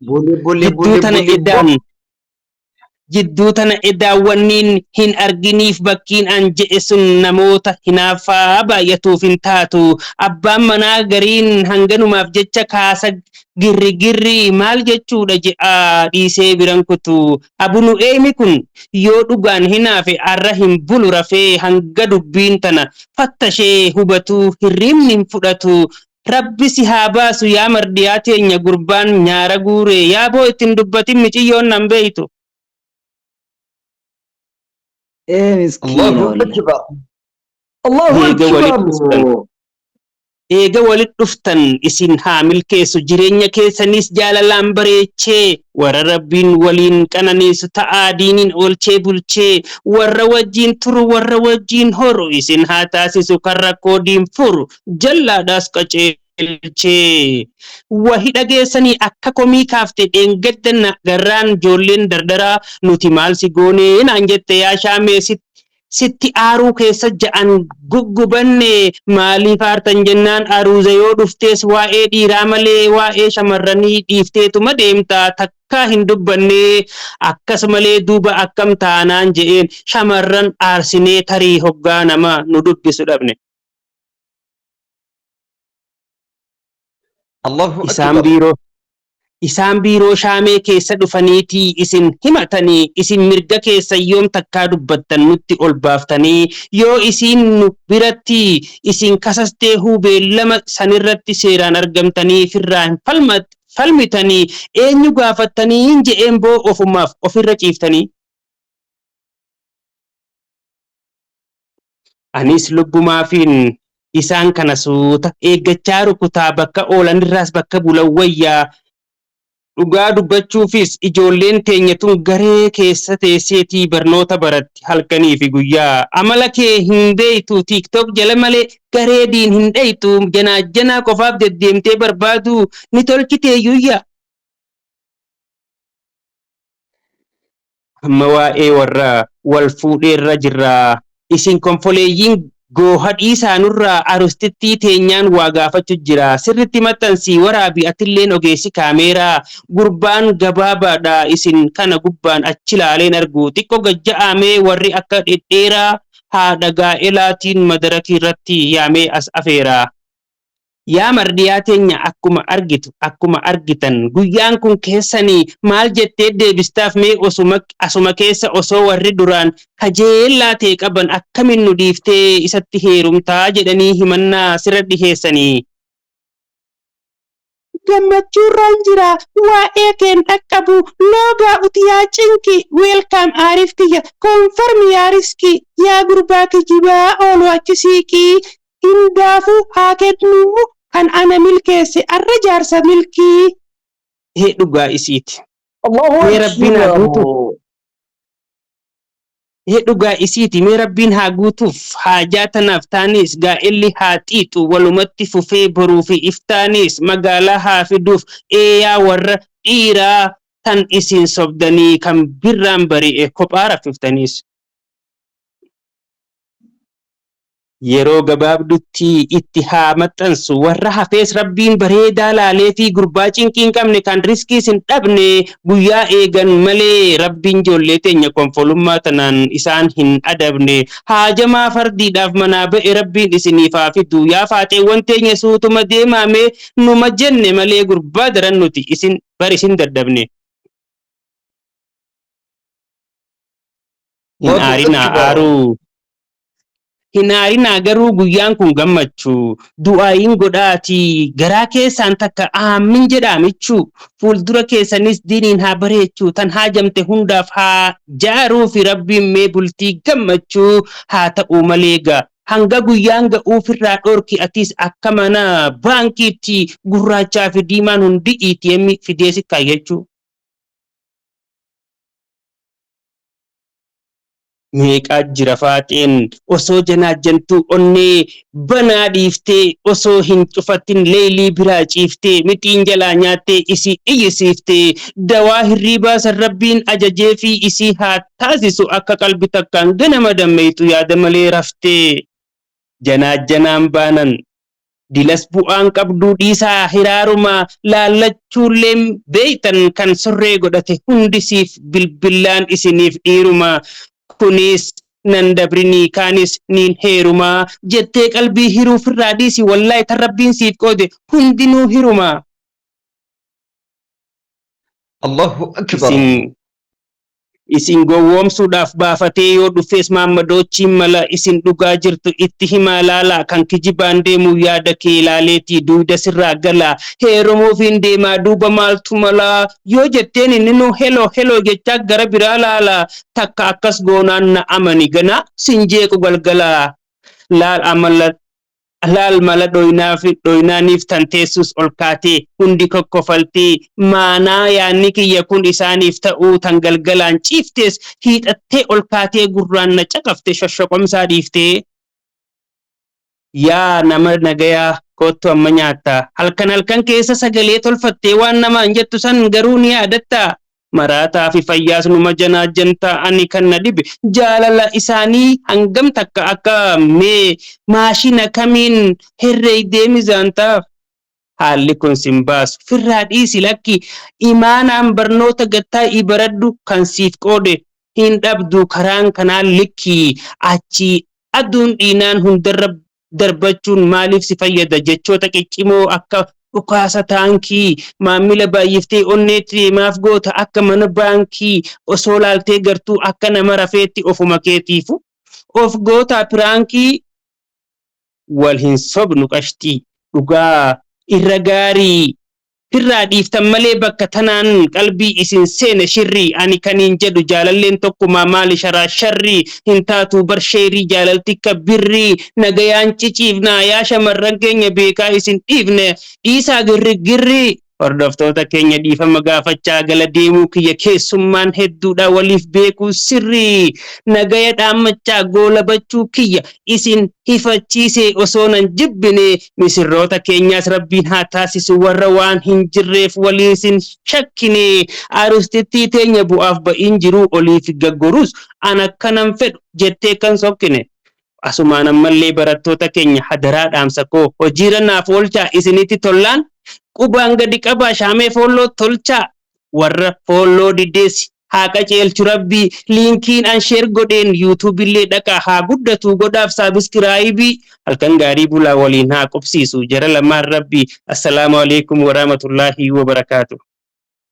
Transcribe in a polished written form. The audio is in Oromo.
Buli buli Jidduu buli tana buli edaan jidduu tana edaan wanniin hin arginiif bakkiin an je'e sun namoota hinaaffaa baay'atuuf hin taatu. Abbaan manaa gariin hanganumaaf jecha kaasa girri girri maal jechuudha je'aa dhiisee biran kutu. Abunu eeymi kun yoo dhugaan hinaafe arra hin bulu rafee hanga dubbiin tana fattashee hubatuu hirriibni hin fudhatu. Rabbi si haa baasu yaa mardiyaa teenya gurbaan nyaara guure yaa boo itti hin dubbatin miciyyoon nan beeytu. Ee miskiina Allahu wallahi. akbar. Allahu Eega akbar. walitti dhuftan. Eega walitti dhuftan isin haa milkeessu jireenya keessanis jaalalaan bareechee warra rabbiin waliin qananiisu ta'aa diiniin oolchee bulchee warra wajjiin turu warra wajjiin horu isin haa taasisu kan rakkoo diin furu jallaadhaas qaceelchee. Wahi dhageessanii akka komii kaafte dheengadda na garraan ijoolleen dardaraa nuti maal si goonee naan jette yaa shaamee sitti aaruu keessa ja'an guggubanne maaliif aartan jennaan aruuza yoo dhuftees waa'ee dhiiraa malee waa'ee shamarranii dhiifteetuma deemta takkaa hin dubbanne akkas malee duuba akkam taanaan je'een shamarran aarsinee tarii hoggaa nama nu dubbisu dhabne. Allahu Isaan akbar. biiroo isaan biiroo shaamee keessa dhufaniitii isin himatanii isin mirga keessan yoom takkaa dubbattan nutti ol baaftanii yoo isiin nu biratti isin kasastee huu beellama sanirratti seeraan argamtanii firraa hin falmitanii eenyu gaafattanii hin je'een boo ofumaaf ofirra ciiftanii. Anis lubbumaafiin isaan kana suuta eeggachaa rukutaa bakka oolanirraas bakka bulan wayyaa. Dhugaa dubbachuufis ijoolleen teenya tun garee keessa teesseetii barnoota baratti halkanii fi guyyaa. Amala kee hin beektu TikTok jala malee garee diin hin dheytu janaajjanaa qofaaf deddeemtee barbaadu ni tolchiteeyyuyya. Amma waa'ee warra wal fuudheerra jirra. Isin konfoleeyyiin gooha dhiisaa nurraa arustittii teenyaan waa gaafachu jira. Sirritti maxxansii waraabi atilleen ogeessi kaameeraa. Gurbaan gabaabaadha isin kana gubbaan achi laaleen argu. Xiqqo gajja'aamee warri akka dhedheeraa haadha gaa'elaatiin madarakii irratti yaamee as afeera. Yaa mardiyaa teenya akkuma argitu akkuma argitan guyyaan kun keessanii maal jettee deebistaaf mee osuma asuma keessa osoo warri duraan kajeellaa ta'e qaban akkamin nu dhiiftee isatti heerumtaa jedhanii himannaa sirra dhiheessanii. Gammachuurraan jira waa'ee keen dhaqqabu loogaa utiyaa cinqi welcome aarif kiyya confirm yaa riski yaa gurbaa kijibaa oolu achi siiqii hundaafuu haa kennuu kan ana milkeesse arra jaarsa milkii. Ee dhugaa isiiti. Allahu Mee rabbiin haa akbar. guutuuf. Ee dhugaa isiiti mee rabbiin haa guutuuf haajaa tanaaf taanis gaa'elli haa xiixu walumatti fufee boruu fi iftaanis magaalaa haa fiduuf ee yaa warra dhiiraa tan isin sobdanii kan birraan bari'e kophaa raffiftaniis. Yeroo gabaabdutti itti haa maxxansu. Warra hafees Rabbiin bareedaa laaleefii gurbaa cinqii hin qabne kan riskiis hin dhabne guyyaa eegan malee Rabbiin joollee teenya konfolummaa tanaan isaan hin adabne. Haajamaa fardiidhaaf manaa ba'e Rabbiin isiniif haa fidu. Yaa faaxeewwan teenya suutuma deemaa mee numa jenne malee gurbaa daran nuti isin bar isin dadhabne. Hin Allahu aarinaa akbar. aaruu. Hin aarinaa garuu guyyaan kun gammachu. Du'aayiin godhaatii garaa keessaan takka aammin jedhaa michuu. Fuuldura keessanis diiniin haa bareechu tan haajamte hundaaf haa jaaruufi rabbiin mee bultii gammachuu haa ta'uu malee ga hanga guyyaan ga'uufirraa dhorki atis akka mana baankiitti gurraachaa fi diimaan hundi ATM fidee si kaayyachuu. Meeqaa jira faaxeen osoo janaajjantuu onnee banaa dhiiftee osoo hin cufatin leeylii biraa ciiftee mixiin jalaa nyaattee isii iyyisiiftee dawaa hirriibaa san rabbiin ajajeefii isii haa taasisu akka qalbi takkaan ganama dammeeyxu yaada malee raftee janaajjanaan baanan. Dilas bu'aan qabduu dhiisaa hiraaruma laallachuulleen beeytan kan sorree godhate hundi siif bilbillaan isiniif dhiiruma. Kunis nan dabrinii kaanis niin heerumaa jettee qalbii hiruu firraa dhiisi wallahi tan Rabbiin siif qoode hundinuu hiruma. Allahu Akbar. Isin isin gowwoomsuudhaaf baafatee yoo dhufees maammadoochiin mala isin dhugaa jirtu itti himaa laala kan kijibaan deemu yaada kee ilaaleetii duuda sirraa gala heerumuufiin deemaa duuba maaltu malaa yoo jetteen inninuu heloo heloo jechaa gara biraa laala takka akkas goonaan na amani ganaa sin jeequ galgala laal amala Laal mala dhoynaaniif tan teessus ol kaatee hundi kokkofaltii maanaa yaanni kiyya kun isaaniif ta'uu tan galgalaan ciiftees hiixattee ol kaatee gurraan na caqafte shosshoqomsaa dhiiftee. Yaa nama nagayaa koottu amma nyaatta halkan halkan keessa sagalee tolfattee waan namaan jettu san garuu ni yaadattaa? Maraataa fi fayyaas numa janaajjantaa ani kan na dhibe jaalala isaanii hangam takka akka mee maashina kamiin herreeydee mizaantaaf haalli kun sin baasu firraa dhiisi lakki imaanaan barnoota gattaa'ii baradhu kan siif qoode hin dhabdu karaan kanaan likki achii aduun dhiinaan hundarra darbachuun maaliif si fayyada jechoota qiccimoo akka dhukaasa taankii maammila baay'iftee onneetti maaf goota akka mana baankii osoo laaltee gartuu akka nama rafeetti ofuma keetiifu of gootaa piraankii wal hin sobnu qashtii dhugaa irra gaarii Firraa dhiiftan malee bakka tanaan qalbii isin seene shirrii ani kaniin jedhu jaalalleen tokkumaa maali sharaa sharrii hin taatuu bar sheerii jaalalti akka birrii nagayaan ciciifnaa yaa shamarran keenya beekaa isin dhiifne dhiisaa girri girrii Hordoftoota keenya dhiifama gaafachaa gala deemuu kiyya keessummaan hedduudha waliif beekuu sirrii nagaya dhaammachaa goolabachuu kiyya isin hifachiise osoo nan jibbine misirroota keenyaas Rabbiin haa taasisu warra waan hin jirreef waliin sin shakkine arustittii teenya bu'aaf ba'iin jiruu oliif gaggorus an akkanan fedhu jettee kan sokkine asumaan ammallee barattoota keenya hadaraa dhaamsa koo hojiirra naaf oolchaa isinitti tollaan qubaan gadi qabaa shaamee foolloo tolchaa warra foolloo didees haa qaceelchu Rabbi liinkiin an share godheen YouTube illee dhaqaa haa guddatu godhaaf saabiskiraayibii halkan gaarii bulaa waliin haa qubsiisu jara lamaan Rabbi. Assalaamu alaikum warahmatullaahi wabarakaatu.